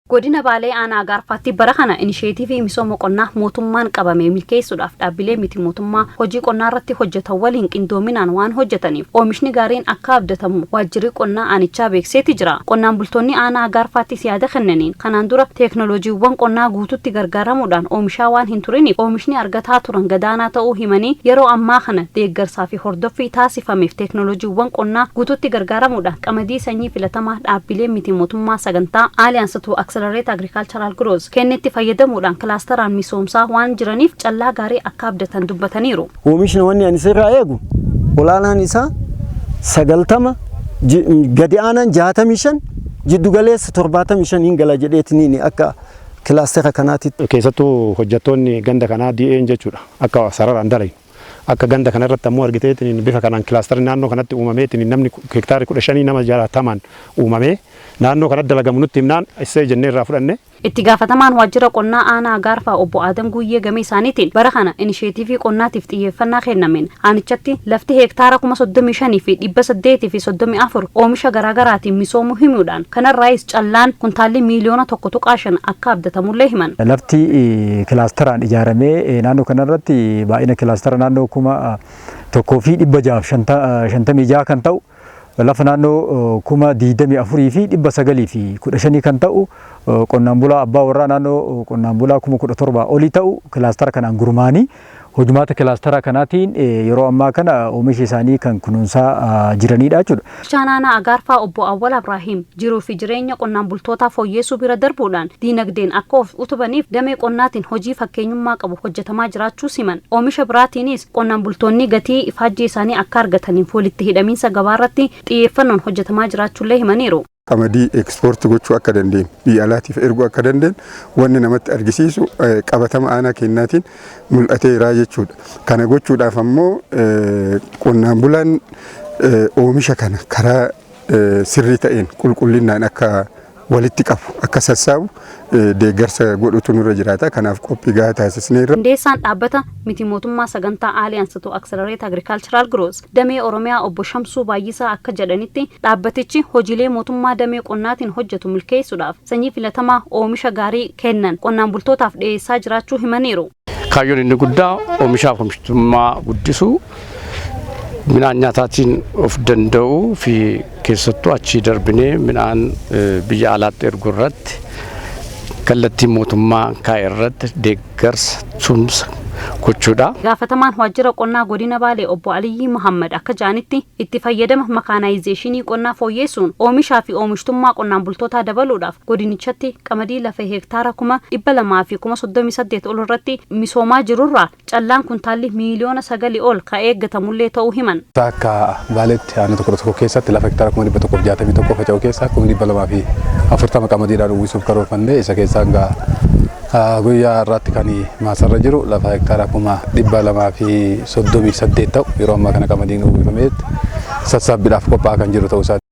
Godina Baalee Aanaa Agaarfaatti bara kana inisheetiivii misooma qonnaa mootummaan qabame milkeessuudhaaf dhaabbilee miti mootummaa hojii qonnaa irratti hojjetan waliin qindoominaan waan hojjetaniif oomishni gaariin akka abdatamu waajjirri qonnaa aanichaa beekseeti jira. Qonnaan bultoonni Aanaa Agaarfaattis yaada kennaniin, kanaan dura teeknooloojiiwwan qonnaa guututti gargaaramuudhaan oomishaa waan hin turiniif oomishni argataa turan gadaanaa ta'uu himanii, yeroo ammaa kana deeggarsaa fi hordoffii taasifameef teeknooloojiiwwan qonnaa guututti gargaaramuudhaan qamadii sanyii filatamaa dhaabbilee miti mootummaa sagantaa Alliance to Accelerate Agricultural Growth kennetti fayyadamuudhaan kilaasteraan misoomsaa waan jiraniif callaa gaarii akka abdatan dubbataniiru. Oomishni wanni ani sirraa eegu olaanaan isaa 90, gadi aanaan 65, jiddu galeessa 75 hin gala jedheetiniin akka kilaastera kanaatitti. Keessattuu hojjettoonni ganda kanaa DA'n jechuudha, akka sararaan dalayu. Akka ganda kana irratti ammoo argiteetiin bifa kanaan kilaastarri naannoo kanatti uumameetiin namni hektaarri 15 nama 60n uumamee naannoo kanatti dalagamu nutti himnaan issee jennee irraa fudhanne. Itti gaafatamaan waajjira qonnaa Aanaa Agaarfaa Obbo Adam Guyyee gamee isaaniitiin, bara kana inisheetiivii qonnaatiif xiyyeeffannaa kennameen aanichatti lafti heektaara 35,834 oomisha garaagaraatiin misoomuu himuudhaan, kanarraayis callaan kuntaalli miiliyoona 1.5 akka abdatamullee himan. Lafti kilaasteraan ijaaramee naannoo kanarratti baay'ina kilaastera naannoo 1656 kan ta'u, lafa naannoo 24,915 kan ta'u, qonnaan bulaa abbaa warraa naannoo qonnaan bulaa 17,000 olii ta'u kilaastera kanaan gurmaanii hojumaata kilaastera kanaatiin yeroo ammaa kana oomisha isaanii kan kunuunsaa jiranidha jechuudha. Bulchaan Aanaa Agaarfaa Obbo Awwal Abrahiim jiruu fi jireenya qonnaan bultootaa fooyyeessuu bira darbuudhaan diinagdeen akka of utubaniif damee qonnaatiin hojii fakkeenyummaa qabu hojjetamaa jiraachuu himan. Oomisha biraatiinis qonnaan bultoonni gatii ifaajjii isaanii akka argataniif walitti hidhamiinsa gabaarratti xiyyeeffannoon hojjetamaa jiraachuullee himaniiru. Qamadii ekspoortii gochuu akka dandeenyu, biyya alaatiif erguu akka dandeenyu wanni namatti argisiisu qabatama aanaa kennaatiin mul'ateera jechuudha. Kana gochuudhaaf ammoo qonnaan bulaan oomisha kana karaa sirrii ta'een qulqullinaan akka walitti qabu, akka sassaabu deeggarsa godhutu nurra jiraata. Kanaaf qophii gahaa taasisneerra. Hundeessaan dhaabbata miti mootummaa sagantaa Alliance to Accelerate Agricultural Growth damee Oromiyaa Obbo Shamsuu Baay'isaa akka jedhanitti, dhaabbatichi hojiilee mootummaa damee qonnaatiin hojjetu milkeessuudhaaf sanyii filatamaa oomisha gaarii kennan qonnaan bultootaaf dhiyeessaa jiraachuu himaniiru. Kaayyoon inni guddaa oomishaaf oomishtummaa guddisuu, midhaan nyaataatiin of danda'uu fi keessattuu achii darbinee midhaan biyya alaatti erguu irratti kallattii mootummaa kaa'e irratti deeggarsa tumsa gochuudha. Gaafatamaan waajjira qonnaa godina Baalee Obbo Aliyyii Muhammad akka jedhanitti, itti fayyadama makaanaayizeeshinii qonnaa fooyyeessuun oomishaa fi oomishtummaa qonnaan bultootaa dabaluudhaaf godinichatti qamadii lafa heektaara 238,000 ol irratti misoomaa jirurraa callaan kuntaalli miiliyoona 9 ol ka eeggatamullee ta'uu himan. Akka Baaleetti aanaa tokko tokko keessatti lafa hektaara 161,000 faca'u keessaa 240,000 qamadiidhaan uwwisuuf karoorfannee, isa keessaa hanga guyyaa har'aatti kan maasarra jiru lafa hektaara 238,000 ta'u yeroo ammaa kana qamadiin uwwifamee sassaabbiidhaaf qophaa'aa kan jiru ta'uu isaati.